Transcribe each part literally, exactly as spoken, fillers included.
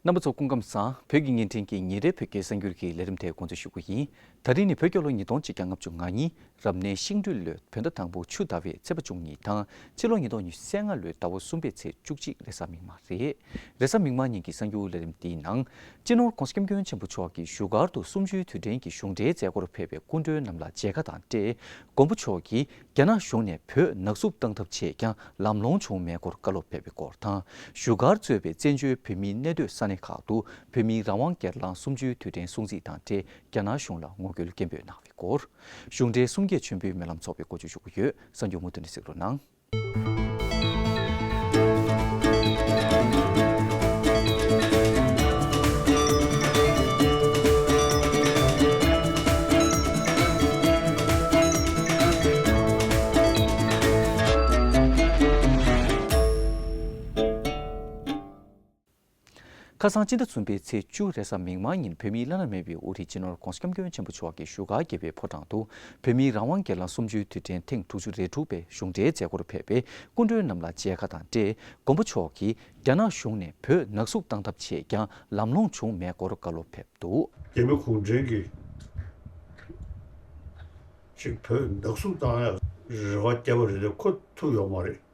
རྣམ་པ་ཚོ་སྐུ་ཁམས་བཟང་། བོད་ཀྱི་བརྙན་འཕྲིན་གྱི་ཉིན་རེའི་བོད་སྐད་གསར་འགྱུར་གྱི་ལས་རིམ་དེ་འགོ་འཛུགས་ཞུ་གི་ཡིན། ད་རིང་ནི་བོད་རྒྱལ་ལོ་ཉིས་སྟོང་གཅིག་བརྒྱ་ལྔ་བཅུ་ང་གཉིས་རབ་གནས་ཤིང་སྦྲུལ་ལོའི་བོད་ཟླ་དང་པོ་ཆུ་ཟླ་བའི་ཚེས་པ་བཅུ་གཉིས་དང་། སྤྱི་ལོ་ཉིས་སྟོང་ཉི་ཤུ་རྩ་ལྔ་ལོའི་ཟླ་བ་གསུམ་པའི་ཚེས་བཅུ་གཅིག་རེས་གཟའ་མིག་དམར་རེད། རེས་གཟའ་མིག་དམར་ཉིན་གྱི་གསར་འགྱུར་ལས་རིམ་འདིའི་ནང་། སྤྱི་ནོར་༧གོང་ས་༧སྐྱབས་མགོན་ཆེན་པོ་མཆོག་གིས་བཞུགས་སྒར་དུ་གསུམ་བཅུའི་དུས་དྲན་གྱི་གཞུང་འབྲེལ་མཛད་སྒོར་ཕེབས་པའི་སྐུ་མགྲོན་རྣམས་ལ་མཇལ་ཁ་དང་འབྲེལ། མགོན་པོ་མཆོག་གིས་རྒྱ་ནག་གཞུང་ནས་བོད་ནག་བསུབ་བཏང་ཐབས་བྱས་ཀྱང་ལམ་ལྷོང་བྱུང་མེད་སྐོར་བཀའ་སློབ་ཕེབས་པའི་སྐོར་དང་། བཞུགས་སྒར་གཙོས་པའི་བཙན་བྱོལ་བོད་མིའི་གནས་སྡོད་ས་གནས་ཁག་ཏུ་བོད་མིའི་རང་དབང་སྒེར་ལངས་གསུམ་བཅུའི་དུས་དྲན་སྲུང་བརྩི་དང་འབྲེལ་རྒྱ་ནག་གཞུང་ལ་ངོ་རྒོལ་སྐད་འབོད་གནང་བའི་སྐོར། གཞུང་འབྲེལ་གསུམ་བརྒྱད་མཆོད་འབུལ་སྨོན་ལམ་ཚོགས་པའི་སྐོར་བརྗོད་ཞུ་གི་ཡོད། གསར་འགྱུར་མུ་མཐུད་ནས་གཟིགས་རོགས་གནང་། ཁ་སང་སྤྱི་ཟླ་གསུམ་པའི་ཚེས་བཅུ་རེས་གཟའ་མིག་དམར་ཉིན་བོད་མིའི་བླ་ན་མེད་པའི་དབུ་ཁྲིད་སྤྱི་ནོར་༧གོང་ས་༧སྐྱབས་མགོན་ཆེན་པོ་མཆོག་གིས་བཞུགས་སྒར་རྒྱལ་བའི་ཕོ་བྲང་དུ་བོད་མིའི་རང་དབང་སྒེར་ལངས་གསུམ་བཅུའི་དུས་དྲན་ཐེངས་དྲུག་ཅུ་རེ་དྲུག་པའི་གཞུང་འབྲེལ་མཛད་སྒོར་ཕེབས་པའི་སྐུ་མགྲོན་རྣམས་ལ་མཇལ་ཁ་དང་འབྲེལ། མགོན་པོ་མཆོག་གིས་རྒྱ་ནག་གཞུང་ནས་བོད་ནག་བསུབ་བཏང་ཐབས་བྱས་ཀྱང་ལམ་ལྷོང་བྱུང་མེད་སྐོར་བཀའ་སློབ་ཕེབས་འདུག། རྒྱ་མི་གུང་ཁྲན་གྱིས་ཅིག་བོད་ནག་བསུབ་བཏང་ཡག་རེ་བ་བརྒྱབ་པ་རེད་དེ་ཁོ་ཐུབ་ཡོད་མ་རེད།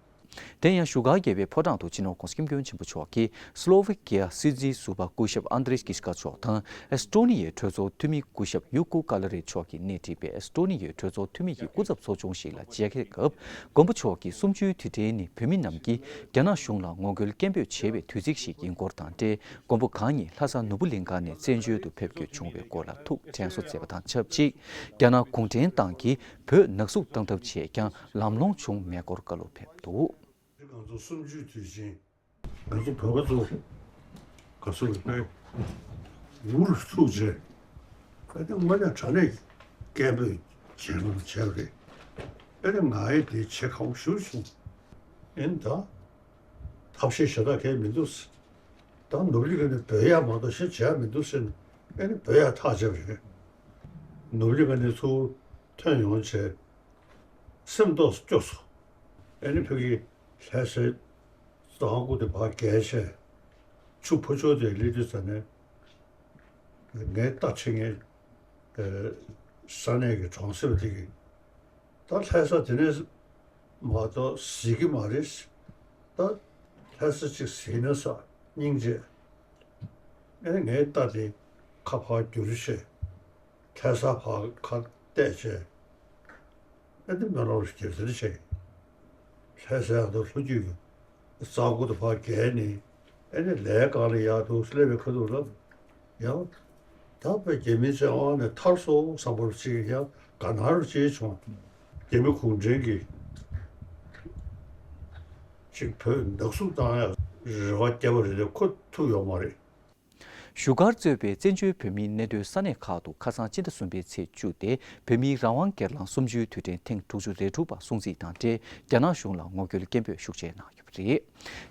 དེ་ཡང་བཞུགས་སྒར་རྒྱལ་བའི་ཕོ་བྲང་དུ་སྤྱི་ནོར་༧གོང་ས་༧སྐྱབས་མགོན་ཆེན་པོ་མཆོག་གིས་སི་ལོ་ཝེ་ཀི་ཡ་སྲིད་འཛིན་ཟུར་པ་སྐུ་ཞབས་ཨན་དྲེས་ཀིཤ་ཀ་མཆོག་དང་། ཨེས་ཏྲོ་ནི་ཡའི་གྲོས་ཚོགས་འཐུས་མི་སྐུ་ཞབས་ཡུ་ཀུ་ཀ་ལ་རེ་མཆོག་གིས་སྣེ་ཁྲིད་པའི་ཨེས་ཏྲོ་ནི་ཡའི་གྲོས་ཚོགས་འཐུས་མི་ཡི་སྐུ་ཚབ་ཚོགས་ཆུང་ཞིག་ལ་མཇལ་ཁའི་སྐབས། མགོན་པོ་མཆོག་གིས་གསུམ་བཅུའི་དུས་དྲན་ནི་བོད་མི་རྣམས་ཀྱིས་རྒྱ་ནག་གཞུང་ལ་ངོ་རྒོལ་སྐད་འབོད་བྱེད་པའི་དུས་ཚིགས་ཤིག་ཡིན་སྐོར་དང་འབྲེལ། མགོན་པོ་གང་ཉིད་ལྷ་ས་ནོར་བུ་གླིང་ཁ་ནས་བཙན་བྱོལ་དུ་ཕེབས་སྐྱོད་བྱུང་བའི་སྐོར་ལ་ཐུགས་དྲན་གསོ་མཛད་པ་དང་ཆབས་ཅིག། རྒྱ་ནག་གུང་ཁྲན་ཏང་གིས་བོད་ནག་བསུབ་བཏང་ཐབས་བྱས་ཀྱང་ལམ་ལྷོང་བྱུང་མེད་སྐོར་བཀའ་སློབ་ཕེབས་འདུག། ང་ཚོ་གསུམ་བཅུའི་དུས་ཆེན། ང་ཚོ་བོད་པ་ཚོ་ག་ཚོད་རེད། འུ་རུ་ཚུགས་བྱས། ཨ་ནི་དངོས་གནས་དྲང་གནས་སྐད་འབོད་བྱས་ན་བྱས་པ་རེད། ཨ་ནི་ང་ཡི་དེ་བྱེད་ཁག་པོ་ཞེ་པོ་བྱུང་། ཨ་ནི་ད་ཐབས་ཤེས་ཞེ་དྲག་གང་ཡང་མི་འདུག། ད་ནོར་གླིང་ཁ་ནས་འབོད་ཡག་མ་གཏོགས་གཞན་བྱེད་ཡག་མི་འདུག་ཟེར་ནས། ཨ་ནི་འབོད་ཡག་ཐག་བཅད་པ་རེད། ནོར་གླིང་ཁ་ནས་ཚུར་ཐོན་ཡོང་བྱས། སེམས་ཏོག་ཙམ་སྐྱོ་སོང་། ཨ་ནི་ཕ་གི་ལྷ་སའི་གཙང་པོ་དེ་ཕར་བརྒལ་བྱས། ཆུ་ཕར་ཕྱོགས་དེ་སླེབས་དུས་ཙ་ནས། ངའི་རྟ་ཁྲིད་མཁན་ས་གནས་ཀྱི་གྲོང་གསེབ་དེ་གི། ད་ལྷ་ས་དེ་ནས་མ་གཏོགས་གཟིགས་ཀྱི་མ་རེད། ད་ལྷ་ས་གཅིག་གཟིགས་ན་ས་སྙིང་རྗེ། ཨ་ནི་ངའི་རྟ་དེ་ཁ་ཕར་བསྒྱུར་བྱས། ལྷ་ས་ཕར་ཁ་གཏད་བྱས། ཨ་ནི་སྨོན་ལམ་རྒྱབ་ཟེར་བྱས། ལྷ་སའི་ཨ་མདོ་ལྷོ་རྒྱུད་ཀྱི་གཙང་པོ་དེ་ཕར་བརྒལ་ནས། ཨ་ནི་ལས་གང་ལ་ཡག་འདུག་སླེབས་པའི་ཁ་ཐུག་ལ། ཡང་། ད་བོད་རྒྱ་མི་བཅས་དབང་ནས་ཐར་སོང་བསམ་པ་ཅིག་ཡང་དགའ་སྣང་ཅིག་བྱུང་། རྒྱ་མི་གུང་ཁྲན་གྱིས་ཅིག་བོད་ནག་བསུབ་བཏང་ཡག་རེ་བ་བརྒྱབ་པ་རེད་དེ་ཁོ་ཐུབ་ཡོད་མ་རེད། བཞུགས་སྒར་གཙོས་པའི་བཙན་བྱོལ་བོད་མིའི་གནས་སྡོད་ས་གནས་ཁག་ཏུ་ཁ་སང་སྤྱི་ཟླ་གསུམ་པའི་ཚེས་བཅུ་སྟེ་བོད་མིའི་རང་དབང་སྒེར་ལངས་གསུམ་བཅུའི་དུས་དྲན་ཐེངས་དྲུག་ཅུ་རེ་དྲུག་པ་སྲུང་བརྩི་དང་འབྲེལ་རྒྱ་ནག་གཞུང་ལ་ངོ་རྒོལ་སྐད་འབོད་ཤུགས་ཆེ་གནང་ཡོད་པ་རེད།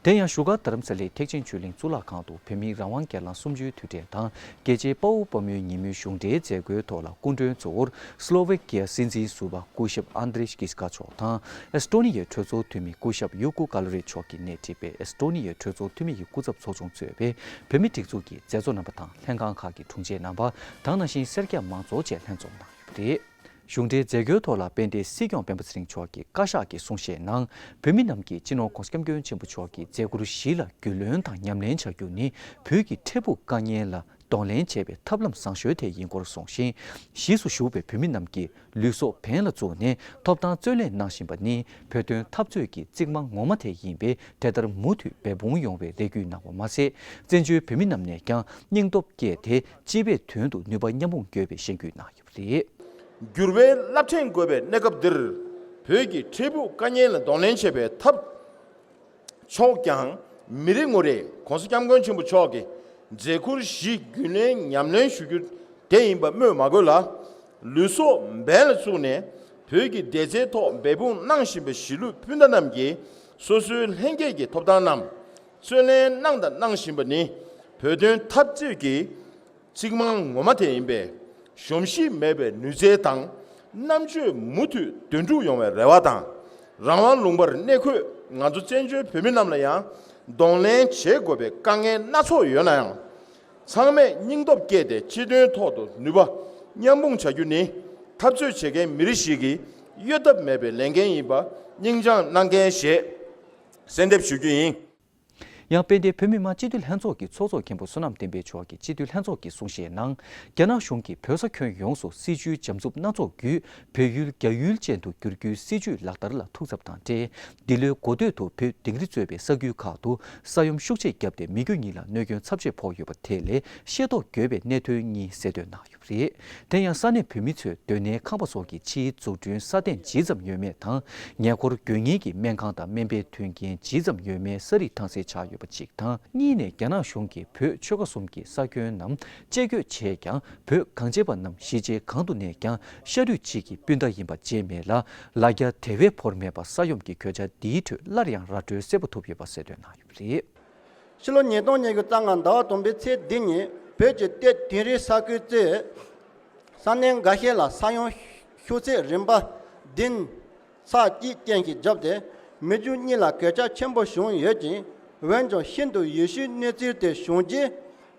དེ་ཡང་བཞུགས་སྒར་རྡ་རམ་ས་ལའི་ཐེག་ཆེན་ཆོས་གླིང་གཙུག་ལག་ཁང་དུ་བོད་མིའི་རང་དབང་སྒེར་ལངས་གསུམ་བཅུའི་དུས་དྲན་དང་རྒྱལ་གཅེས་དཔའ་བོ་དཔའ་མོའི་ཉིན་མོའི་གཞུང་འབྲེལ་མཛད་སྒོའི་ཐོག་ལ་སྐུ་མགྲོན་གཙོ་བོར་སི་ལོ་ཝེ་ཀི་ཡ་སྲིད་འཛིན་ཟུར་པ་སྐུ་ཞབས་ཨན་དྲེ་ཀིས་ཀ་མཆོག་དང་ཨེས་ཏྲོ་ནི་ཡའི་གྲོས་ཚོགས་འཐུས་མི་སྐུ་ཞབས་ཡུ་ཀུ་ཀ་ལ་རེ་མཆོག་གིས་སྣེ་ཁྲིད་པའི་ཨེས་ཏྲོ་ནི་ཡའི་གྲོས་ཚོགས་འཐུས་མི་ཡི་སྐུ་ཚབ་ཚོགས་ཆུང་གཙོས་པའི་བོད་མི་སྒྲིག་འཛུགས་ཀྱི་མཛད་གཙོ་རྣམ་པ་དང་ལྷན་ཁང་ཁག་གི་དྲུང་ཆེ་རྣམ་པ་དང་ནང་བཞིན་སེར་སྐྱ་མང་ཚོགས་བཅས་ལྷན་འཛོམས་གནང་ཡོད་པ་རེད། གཞུང་འབྲེལ་མཛད་སྒོའི་ཐོག་ལ་དཔལ་ལྡན་སྲིད་སྐྱོང་སྤེན་པ་ཚེ་རིང་མཆོག་གིས་བཀའ་ཤག་གི་གསུང་བཤད་ནང་། བོད་མི་རྣམས་ཀྱིས་སྤྱི་ནོར་༧གོང་ས་༧སྐྱབས་མགོན་ཆེན་པོ་མཆོག་གི་མཛད་ཁུར་བཞི་ལ་རྒྱུས་ལོན་དང་ཉམས་ལེན་བྱ་རྒྱུ་ནི་བོད་ཀྱི་འཕྲལ་ཕུགས་དཀའ་ངལ་ལ་གདོང་ལེན་བྱེད་པའི་ཐབས་ལམ་བཟང་ཤོས་དེ་ཡིན་སྐོར་གསུངས་ཤིང་། གཞིས་སུ་བཞུགས་པའི་བོད་མི་རྣམས་ཀྱིས་ལུས་སྲོག་འབེན་ལ་བཙུགས་ནས་ཐོབ་ཐང་རྩོད་ལེན་གནང་བཞིན་པ་ནི་བོད་དོན་འཐབ་རྩོད་ཀྱི་གཙིགས་དམངས་ངོ་མ་དེ་ཡིན་པས། དེ་ལྟར་མུ་མཐུད་འབད་འབུངས་ཡོང་བའི་རེ་སྐུལ་གནང་བ་མ་ཟད། བཙན་བྱོལ་བོད་མི་རྣམས་ནས་ཀྱང་སྙིང་སྟོབས་བསྐྱེད་དེ་སྤྱི་པའི་དོན་དུ་ནུས་པ་མཉམ་སྤུངས་དགོས་པའི་གཞེན་སྐུལ་གནང་ཡོད་པ་རེད། འགྱུར་བའི་རླབས་ཕྲེང་འགོད་པའི་གནས་སྐབས་འདིར། བོད་ཀྱི་འཕྲལ་ཕུགས་དཀའ་ངལ་ལ་གདོང་ལེན་བྱེད་པའི་ཐབས་མཆོག་ཀྱང་མི་རེ་ངོ་རེས་༧གོང་ས་༧སྐྱབས་མགོན་ཆེན་པོ་མཆོག་གི་མཛད་ཁུར་བཞི་རྒྱུས་ལོན་ཉམས་ལེན་ཞུ་རྒྱུ་དེ་ཡིན་པ་སྨོས་མ་དགོས་ལ། ལུས་སྲོག་འབེན་ལ་བཙུགས་ནས་བོད་ཀྱི་བདེ་རྩའི་ཐོག་འབད་འབུངས་གནང་བཞིན་པའི་གཞིས་ལུས་སྤུན་ཟླ་རྣམས་ཀྱིས་སོ་སོའི་ལྷན་སྐྱེས་ཀྱི་ཐོབ་ཐང་རྣམས་རྩོད་ལེན་གནང་དང་གནང་བཞིན་པ་ནི་བོད་དོན་འཐབ་རྩོད་ཀྱི་གཙིགས་དམངས་ངོ་མ་དེ་ཡིན་པས། གཞོམ་གཞིག་མེད་པའི་ནུས་རྩལ་དང་རྣམ་དཔྱོད་མུ་མཐུད་འདོན་སྒྲུག་ཡོང་བའི་རེ་བ་དང་། རང་དབང་ལུང་པར་གནས་འཁོད་ང་ཚོ་བཙན་བྱོལ་བོད་མི་རྣམས་ལ་ཡང་གདོང་ལེན་བྱེད་དགོས་པའི་དཀའ་ངལ་སྣ་ཚོགས་ཡོད་ན་ཡང་ ཚང་མས་སྙིང་སྟོབས་བསྐྱེད་དེ་སྤྱི་དོན་ཐོག་ཏུ་ནུས་པ་མཉམ་སྤུངས་བྱ་རྒྱུ་ནི། འཐབ་རྩོད་བྱེད་མཁན་མི་རིགས་ཤིག་གི་གཡོལ་ཐབས་མེད་པའི་ལས་འགན་ཡིན་པ་སྙིང་བཅངས་གནང་མཁན་ཞེས་གསལ་འདེབས་ཞུ་རྒྱུ་ཡིན། ཡང་དཔལ་ལྡན་བོད་མི་མང་སྤྱི་འཐུས་ལྷན་ཚོགས་ཀྱི་ཚོགས་གཙོ་མཁན་པོ་བསོད་ནམས་བསྟན་འཕེལ་མཆོག་གིས་སྤྱི་འཐུས་ལྷན་ཚོགས་ཀྱི་གསུང་བཤད་ནང་། རྒྱ་ནག་གཞུང་གིས་བོད་ས་ཁྱོན་ཡོངས་སུ་སྲིད་བྱུས་འཇམ་རྩུབ་སྣ་ཚོགས་བརྒྱུད་བོད་ཡུལ་རྒྱ་ཡུལ་ཅན་དུ་བསྒྱུར་རྒྱུའི་སྲིད་བྱུས་ལག་བསྟར་ལ་ཐུགས་འཚབ་དང་འབྲེལ། འདི་ལོའི་འགོ་སྟོད་དུ་བོད་དིང་རི་གཙོས་པའི་ས་ཁུལ་ཁག་ཏུ་ས་ཡོམ་ཤུགས་ཆེ་བརྒྱབ་སྟེ་མི་རྒྱུ་གཉིས་ལ་གནོད་སྐྱོན་ཚབས་ཆེ་ཕོག་ཡོད་པ་དེ་ལས་ཤེས་རྟོགས་དགོས་པའི་གནད་དོན་གཉིས་གསལ་འདོན་གནང་ཡོད་པ་རེད། དེ་ཡང་ས་གནས་བོད་མི་ཚོས་སྡོད་གནས་ཁང་པ་སོགས་ཀྱི་ཕྱིའི་འཛུགས་སྐྲུན་སྲ་བརྟན་ཇི་ཙམ་ཡོད་མེད་དང་། ཉེ་འཁོར་དགོས་ངེས་ཀྱི་སྨན་ཁང་དང་སྨན་པའི་མཐུན་རྐྱེན་ཇི་ཙམ་ཡོད་མེད་ས་རིས་ཐང་སེ་ཆགས་ཡོད་པ་གཅིག་དང་། གཉིས་ནས་རྒྱ་ནག་གཞུང་གིས་བོད་ཆོལ་ཁ་གསུམ་གྱི་ས་ཁྱོན་རྣམས་བཅད་བགོས་བྱས་ཀྱང་། བོད་གངས་ཅན་པ་རྣམས་གཞིས་བྱེས་གང་དུ་གནས་ཀྱང་ཤ་རུས་གཅིག་གི་སྤུན་ཟླ་ཡིན་པ་བརྗེད་མེད་ལ། ལ་རྒྱ་དེ་བས་བོར་མེད་པ་ས་ཡོམ་གྱི་གོད་ཆག་འདིའི་ཁྲོད་སླར་ཡང་ར་སྤྲོད་གསལ་པོ་ཐུབ་ཡོད་པ་གསལ་སྟོན་གནང་ཡོད་པ་རེད། ཕྱི་ལོ་ཉིས་སྟོང་ཉི་ཤུ་རྩ་ལྔ་ཟླ་བ་དང་པོའི་ཚེས་འདི་ཉིན་བོད་ཀྱི་སྟོད་དིང་རིའི་ས་ཁུལ་གཙོས་ས་གནས་འགའ་ཤས་ལ་ས་ཡོམ་ཤུགས་ཚད་རིམ་པ་བདུན་ཚེག་གཅིག་ཅན་ཞིག་བརྒྱབ་སྟེ་མི་རྒྱུ་གཉིས་ལ་གོད་ཆག་ཆེན་པོ་བྱུང་ཡོད་ཅིང་། འོན་ཀྱང་ཤིན་ཏུ་ཡེ་ཤུའི་གནས་ཚུལ་དེ་བྱུང་རྗེས་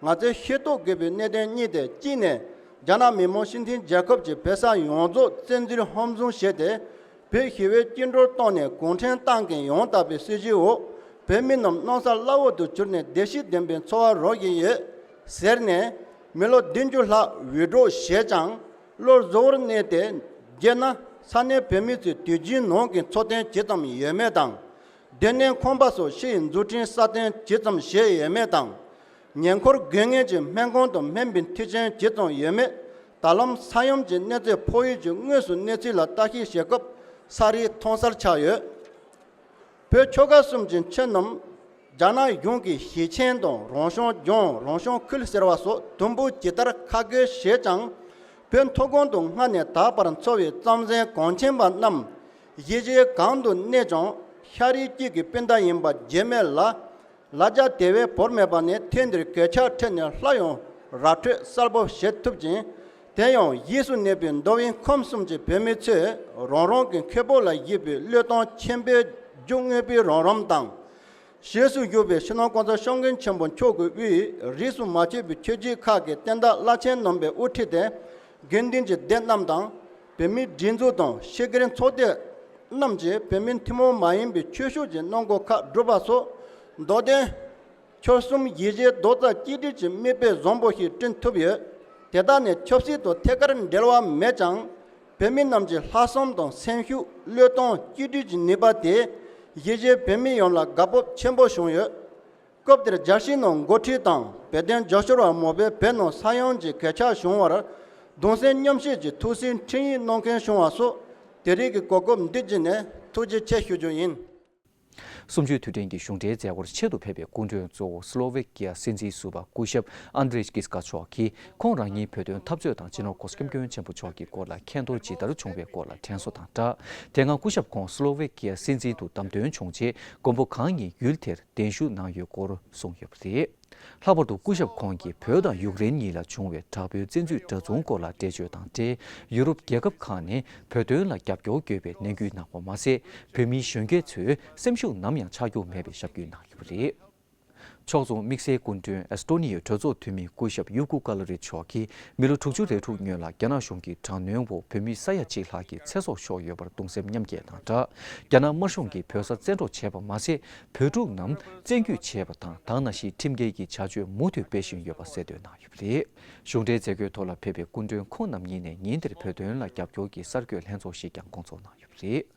ང་ཚོས་ཤེས་རྟོགས་དགོས་པའི་གནད་དོན་གཉིས་ཏེ། གཅིག་ནས་རྒྱ་ནག་མི་དམངས་སྤྱི་མཐུན་རྒྱལ་ཁབ་ཀྱི་བོད་ས་ཡོངས་རྫོགས་བཙན་འཛུལ་ཧམ་བཟུང་བྱས་ཏེ། བོད་ཞི་བའི་བཅིངས་འགྲོལ་བཏང་ནས་གུང་ཁྲན་ཏང་གི་ཡང་དག་པའི་སྲིད་བྱུས་འོག་བོད་མི་རྣམས་གནམ་ས་བླ་འོག་ཏུ་གྱུར་ནས་བདེ་སྐྱིད་ལྡན་པའི་འཚོ་བ་རོལ་བཞིན་ཡོད་ཟེར་ནས། མི་ལོ་བདུན་ཅུ་ལྷག་འུད་སྒྲོག་བྱས་ཀྱང་བློ་གཟུ་བོར་གནས་ཏེ། བརྗོད་ན་ས་གནས་བོད་མི་ཚོས་དུས་རྒྱུན་ནང་གི་འཚོ་རྟེན་ཇི་ཙམ་ཡོད་མེད་དང་། སྡོད་གནས་ཁང་པ་སོགས་ཕྱིའི་འཛུགས་སྐྲུན་སྲ་བརྟན་ཇི་ཙམ་བྱས་ཡོད་མེད་དང་། ཉེ་འཁོར་དགོས་ངེས་ཀྱི་སྨན་ཁང་དང་སྨན་པའི་མཐུན་རྐྱེན་ཇི་ཙམ་ཡོད་མེད། ད་ལམ་ས་ཡོམ་གྱི་གནོད་འཚེ་ཕོག་ཡུལ་གྱི་དངོས་སུ་གནས་ཚུལ་ལ་ལྟ་ཞིབ་བྱེད་སྐབས་ས་རིས་མཐོང་སར་ཆགས་ཡོད། བོད་ཆོལ་ཁ་གསུམ་གྱི་ཆོས་རྣམས་རྒྱ་ནག་གཞུང་གིས་ཞེ་ཆེན་དང་རང་བྱུང་ལྗོངས་རང་བྱུང་ཁུལ་ཟེར་བ་སོགས་དུམ་བུ་ཇི་ལྟར་ཁ་བགོས་བྱས་ཀྱང་། བོད་མཐོ་སྒང་དུ་སྔ་ནས་ད་བར་འཚོ་བའི་རྩམ་ཟན་གངས་ཅན་པ་རྣམས་གཞིས་བྱེས་གང་དུ་གནས་ཀྱང་ཤ་རུས་གཅིག་གི་སྤུན་ཟླ་ཡིན་པ་བརྗེད་མེད་ལ། ལ་རྒྱ་དེ་བས་བོར་མེད་པ་ནས་ཐེངས་འདིར་གོད་ཆག་འཕྲད་ནས་སླར་ཡང་ར་སྤྲོད་གསལ་པོ་བྱེད་ཐུབ་ཅིང་། དེ་ཡང་གཞིས་སུ་གནས་པའི་མདོ་དབུས་ཁམས་གསུམ་གྱི་བོད་མི་ཚོས་རང་རང་གི་མཁས་པོ་ལ་གཞིགས་པའི་བློས་གཏོང་ཆེན་པོའི་རྒྱུ་དངོས་པོའི་རང་རམ་དང་། གཞིས་སུ་བཞུགས་པའི་སྤྱི་ནོར་༸གོང་ས་༸སྐྱབས་མགོན་ཆེན་པོ་མཆོག་གི་དབུས་རིས་སུ་མ་ཆད་པའི་ཆོས་བརྒྱུད་ཁག་གི་བསྟན་བདག་བླ་ཆེན་རྣམ་པའི་དབུ་ཁྲིད་དེ། དགེ་འདུན་གྱི་སྡེ་རྣམས་དང་། བོད་མིའི་སྒྲིག་འཛུགས་དང་ཤེས་རིག་ཚོགས་སྡེ་རྣམས་ཀྱིས་བོད་མིའི་ཐུན་མོང་མ་ཡིན་པའི་ཆོས་ཕྱོགས་ཀྱི་གནང་སྒོ་ཁག་བསྒྲུབས་པ་སོགས་མདོ་དོན། ཆོལ་གསུམ་གཞིས་བྱེས་རྡོག་རྩ་གཅིག་སྒྲིལ་གྱི་མིག་དཔེ་བཟང་པོ་ཞིག་བསྐྲུན་ཐུབ་ཡོད། དེ་དག་ནི་ཆབ་སྲིད་དང་ཐད་ཀར་འབྲེལ་བ་མེད་ཀྱང་། བོད་མི་རྣམས་ཀྱི་ལྷག་བསམ་དང་སེམས་ཤུགས་བློས་གཏོང་གཅིག་སྒྲིལ་གྱི་ནུས་པ་དེས་གཞིས་བྱེས་བོད་མི་ཡོངས་ལ་དགའ་སྤོབས་ཆེན་པོ་བྱུང་ཡོད། སྐབས་དེར་རྒྱལ་སྤྱིའི་ནང་འགོ་ཁྲིད་དང་བོད་དོན་རྒྱབ་སྐྱོར་བ་མང་པོས་བོད་ནང་ས་ཡོམ་གྱི་གོད་ཆག་བྱུང་བར་གདུང་སེམས་མཉམ་བསྐྱེད་ཀྱི་ཐུགས་སྲས་འཕྲིན་ཡིག་གནང་མཁན་བྱུང་བ་སོགས་དེ་རིང་གི་གོ་སྐབས་འདི་བརྒྱུད་ནས་ཐུགས་རྗེ་ཆེ་ཞུ་རྒྱུ་ཡིན། གསུམ་བཅུའི་དུས་དྲན་གྱི་གཞུང་འབྲེལ་མཛད་སྒོར་ཆེད་དུ་ཕེབས་པའི་སྐུ་མགྲོན་གཙོ་བོ་སི་ལོ་ཝེ་ཀི་ཡ་སྲིད་འཛིན་ཟུར་པ་སྐུ་ཞབས་ཨན་དྲེ་ཀིས་ཀ་མཆོག་གིས་ཁོང་རང་ཉིད་བོད་དོན་འཐབ་རྩོད་དང་སྤྱི་ནོར་༸གོང་ས་༸སྐྱབས་མགོན་ཆེན་པོ་མཆོག་གི་སྐོར་ལ་མཁྱེན་རྟོགས་ཇི་ལྟར་བྱུང་བའི་སྐོར་ལ་དྲན་གསོ་དང་སྦྲགས། དེ་སྔ་སྐུ་ཞབས་ཁོང་སི་ལོ་ཝེ་ཀི་ཡ་སྲིད་འཛིན་དུ་བདམས་ཐོན་བྱུང་རྗེས་མགོན་པོ་གང་ཉིད་ཡུལ་དེར་གདན་ཞུ་གནང་ཡོད་སྐོར་གསུངས་ཡོད་པ་རེད། ལྷག་པར་དུ་སྐུ་ཞབས་ཁོང་གིས་བོད་དང་ཡུཀ་རེན་གཉིས་ལ་བྱུང་བའི་དྲག་པོའི་བཙན་འཛུལ་འདྲ་མཚུངས་སྐོར་ལ་འགྲེལ་བརྗོད་དང་འབྲེལ། ཡུ་རོབ་རྒྱལ་ཁབ་ཁག་ནས་བོད་དོན་ལ་རྒྱབ་སྐྱོར་དགོས་པའི་ནན་སྐུལ་གནང་བ་མ་ཟད། བོད་མིའི་གཞོན་སྐྱེས་ཚོའི་སེམས་ཤུགས་ནམ་ཡང་ཆག་རྒྱུ་མེད་པའི་ཞབས་སྐུལ་གནང་ཡོད་པ་རེད། ཕྱོགས་མཚུངས་དམིགས་བསལ་སྐུ་མགྲོན་ཨེ་སི་ཊོ་ནི་ཡའི་གྲོས་ཚོགས་འཐུས་མི་སྐུ་ཞབས་ཡུ་ཀུ་ཀ་ལ་རི་མཆོག་གིས་མི་ལོ་དྲུག་ཅུ་རེ་དྲུག་སྔོན་ལ་རྒྱ་ནག་གཞུང་གིས་དྲག་གནོན་འོག་བོད་མི་ས་ཡ་གཅིག་ལྷག་གི་ཚེ་སྲོག་ཤོར་ཡོད་པར་གདུང་སེམས་མཉམ་སྐྱེད་དང་སྦྲགས། རྒྱ་ནག་དམར་གཞུང་གིས་བོད་ས་བཙན་འཕྲོག་བྱས་པ་མ་ཟད། བོད་ཕྲུག་རྣམས་བཙན་སྐུལ་བྱས་པ་དང་དེ་ནང་བཞིན་ཁྲིམས་འགལ་གྱི་བྱ་སྤྱོད་མུ་མཐུད་སྤེལ་བཞིན་ཡོད་པ་གསལ་འདོན་གནང་ཡོད་པ་རེད། གཞུང་འབྲེལ་མཛད་སྒོའི་ཐོག་ལ་ཕེབས་པའི་སྐུ་མགྲོན་ཁོང་རྣམ་གཉིས་ནས་ཉིན་དེར་བོད་དོན་ལ་རྒྱབ་སྐྱོར་གྱི་གསར་འགོད་ལྷན་ཚོགས་ཤིག་ཀྱང་སྐོང་ཚོགས་གནང་ཡོད་པ་རེད།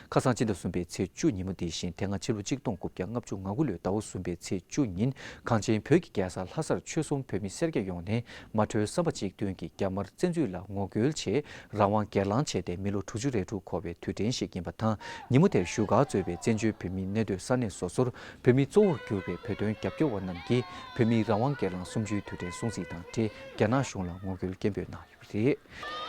ཁ་སང་སྤྱི་ཟླ་གསུམ་པའི་ཚེས་བཅུ་ཉིན་མོ་འདི་བཞིན་དེ་སྔ་ཕྱི་ལོ་ཆིག་སྟོང་དགུ་བརྒྱ་ལྔ་བཅུ་ང་དགུ་ལོའི་ཟླ་བ་གསུམ་པའི་ཚེས་བཅུ་ཉིན་གངས་ཅན་བོད་ཀྱི་རྒྱལ་ས་ལྷ་སར་ཆོལ་གསུམ་བོད་མི་སེར་སྐྱ་ཡོངས་ནས་མ་གྲོས་བསམ་པ་གཅིག་མཐུན་གྱིས་རྒྱ་དམར་བཙན་འཛུལ་ལ་ངོ་རྒོལ་ཆེད་རང་དབང་སྒེར་ལངས་བྱས་ཏེ་མི་ལོ་དྲུག་ཅུ་རེ་དྲུག་འཁོར་བའི་དུས་དྲན་ཞིག་ཡིན་པ་དང་། ཉིན་མོ་དེར་བཞུགས་སྒར་གཙོས་པའི་བཙན་བྱོལ་བོད་མིའི་གནས་སྡོད་ས་གནས་སོ་སོར་བོད་མིའི་གཙོ་བོར་གྱུར་པའི་བོད་དོན་རྒྱབ་སྐྱོར་བ་རྣམས་ཀྱིས་བོད་མིའི་རང་དབང་སྒེར་ལངས་གསུམ་བཅུའི་དུས་དྲན་སྲུང་བརྩི་དང་འབྲེལ་རྒྱ་ནག་གཞུང་ལ་ངོ་རྒོལ་སྐད་འབོད་གནང་ཡོད་པ་རེད།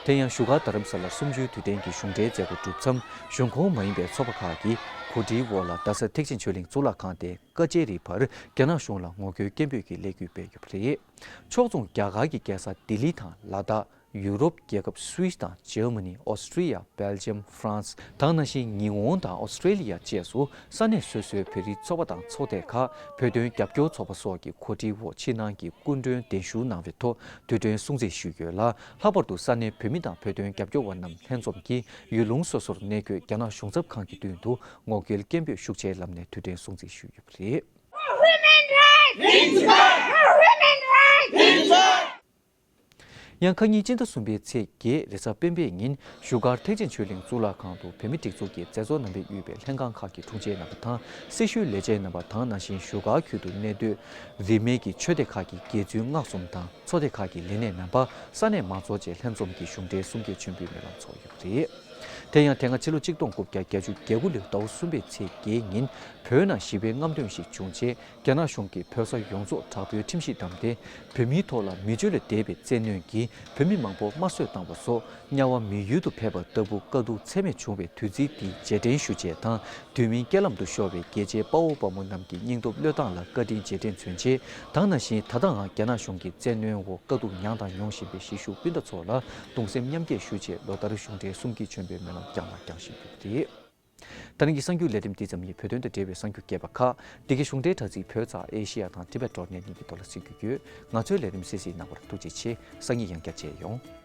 དེ་ཡང་བཞུགས་སྒར་རྡ་རམ་ས་ལར་གསུམ་བཅུའི་དུས་དྲན་གྱི་གཞུང་འབྲེལ་མཛད་སྒོ་གྲུབ་མཚམས། གཞུང་ཁོངས་མ་ཡིན་པའི་ཚོགས་པ་ཁག་གིས་གོ་སྒྲིག་འོག་ལ་རྡ་ས་ཐེག་ཆེན་ཆོས་གླིང་གཙུག་ལག་ཁང་སྟེང་ཀ་ཅེ་རི་བར་རྒྱ་ནག་གཞུང་ལ་ངོ་རྒོལ་སྐད་འབོད་ཀྱི་ལས་འགུལ་སྤེལ་ཡོད་པ་རེད། ཕྱོགས་མཚུངས་རྒྱ་གར་གྱི་རྒྱལ་ས་ལྡི་ལི་དང་ལ་དྭགས། ཡུ་རོབ་རྒྱལ་ཁབ་སུད་སི་དང་འཇར་མ་ནི། ཨོ་སི་ཀྲི་ཡ། སྦེལ་ཇམ། ཧྥ་རན་སི། དེ་ནང་བཞིན་ཉི་ཧོང་དང་ཨོ་སི་ཀྲི་ལི་ཡ་བཅས་སུ་ས་གནས་སོ་སོའི་བོད་རིགས་ཚོགས་པ་དང་ཚོགས་སྡེ་ཁག་བོད་དོན་རྒྱབ་སྐྱོར་ཚོགས་པ་སོགས་ཀྱི་གོ་སྒྲིག་འོག་ཕྱི་ནང་གི་སྐུ་མགྲོན་གདན་ཞུ་གནང་བའི་ཐོག་དུས་སྟོན་སྲུང་བརྩི་ཞུས་ཡོད་ལ། ལྷག་པར་དུ་ས་གནས་བོད་མི་དང་བོད་དོན་རྒྱབ་སྐྱོར་བ་རྣམས་ལྷན་འཛོམས་ཀྱིས་ཡུལ་ལུང་སོ་སོར་གནས་འཁོད་རྒྱ་ནག་གཞུང་ཚབ་ཁང་གི་མདུན་དུ་ངོ་རྒོལ་སྐད་འབོད་ཤུགས་ཆེའི་ལམ་ནས་དུས་སྟོན་སྲུང་བརྩི་ཞུས་ཡོད་པ་རེད། Human rights! Human rights! ཡང་ཁ་ཉིན་སྤྱི་ཟླ་གསུམ་པའི་ཚེས་བརྒྱད་རེས་གཟའ་སྤེན་པའི་ཉིན་བཞུགས་སྒར་ཐེག་ཆེན་ཆོས་གླིང་གཙུག་ལག་ཁང་དུ་བོད་མི་སྒྲིག་འཛུགས་ཀྱི་མཛད་གཙོ་རྣམ་པས་དབུས་པའི་ལྷན་ཁང་ཁག་གི་དྲུང་ཆེ་རྣམ་པ་དང་སྲི་ཞུའི་ལས་བྱེད་རྣམ་པ་དང་ནང་བཞིན་བཞུགས་སྒར་ཁུལ་དུ་གནས་སྡོད་རིས་མེད་ཀྱི་ཆོས་སྡེ་ཁག་གི་དགེ་ཚུལ་སྔགས་གསུམ་དང་ཚོགས་སྡེ་ཁག་གི་ལས་སྣེ་རྣམ་པ་ས་གནས་མང་ཚོགས་བཅས་ལྷན་འཛོམས་ཀྱིས་གཞུང་འབྲེལ་གསུང་སྐད་ཆེན་པོའི་སྨོན་ལམ་ཚོགས་ཡོད་པ་རེད། དེ་ཡང་དེ་སྔ་ཕྱི་ལོ་གཅིག་སྟོང་དགུ་བརྒྱ་བརྒྱད་ཅུ་གྱ་དགུ་ལོའི་ཟླ་བ་གསུམ་པའི་ཚེས་བརྒྱད་ཉིན་བོད་ནང་ཞི་བའི་རྔམ་སྟོན་ཞིག་བྱུང་རྗེས། རྒྱ་ནག་གཞུང་གིས་བོད་ས་ཡོངས་རྫོགས་དྲག་པོའི་ཁྲིམས་གཞི་བསྡམས་ཏེ། བོད་མིའི་ཐོག་ལ་མི་སྤྱོད་ལས་འདས་པའི་བཙན་གནོན་གྱིས་བོད་མི་མང་པོ་དམར་གསོད་བཏང་བ་སོགས་དམྱལ་བ་མི་ཡུལ་དུ་ཕེབས་པ་ལྟ་བུ་དཀའ་སྡུག་ཚད་མེད་བྱུང་བའི་དུས་ཚིགས་འདིའི་རྗེས་དྲན་ཞུ་ཆེད་དང་། དུས་མིན་རྐྱེན་ལམ་དུ་ཤོར་བའི་རྒྱལ་གཅེས་དཔའ་བོ་དཔའ་མོ་རྣམས་ཀྱི་སྙིང་སྟོབས་བློས་བཏང་ལ་བཀའ་དྲིན་རྗེས་དྲན་མཚོན་ཆེད། དེ་ནང་བཞིན་ད་ལྟའང་རྒྱ་ནག་གཞུང་གི་བཙན་གནོན་འོག་དཀའ་སྡུག་མྱངས་དང་མྱོང་བཞིན་པའི་གཞིས་བཞུགས་སྤུན་ཟླ་ཚོ་ལ་གདུང་སེམས་མཉམ་སྐྱེད་ཞུ་ཆེད་ལོ་ལྟར་གཞུང་འབྲེལ་གསུང་སྐད་ཆེན་པོའི་སྨོན་ལམ་བསྐྱངས་དང་བསྐྱང་བཞིན་ཡོད་པ་རེད། ད་རིང་གི་གསར་འགྱུར་ལས་རིམ་འདི་ཙམ་ཡིན། བོད་དོན་དང་འབྲེལ་བའི་གསར་འགྱུར་རྒྱས་པ་ཁག་འདི་གའི་གཞུང་འབྲེལ་དྲ་ཚིགས་བོད་ཙང་ཨེ་ཤེ་ཡ་དང་ཊི་བེཊ་ཌོཊ་ནེཊ་གཉིས་ཀྱི་ཐོག་ལ་གཟིགས་རྒྱུ་ཡོད། ང་ཚོའི་ལས་རིམ་གསན་གཟིགས་གནང་བར་ཐུགས་རྗེ་ཆེ། སང་ཉིན་ཡང་བསྐྱར་མཇལ་ཡོང་།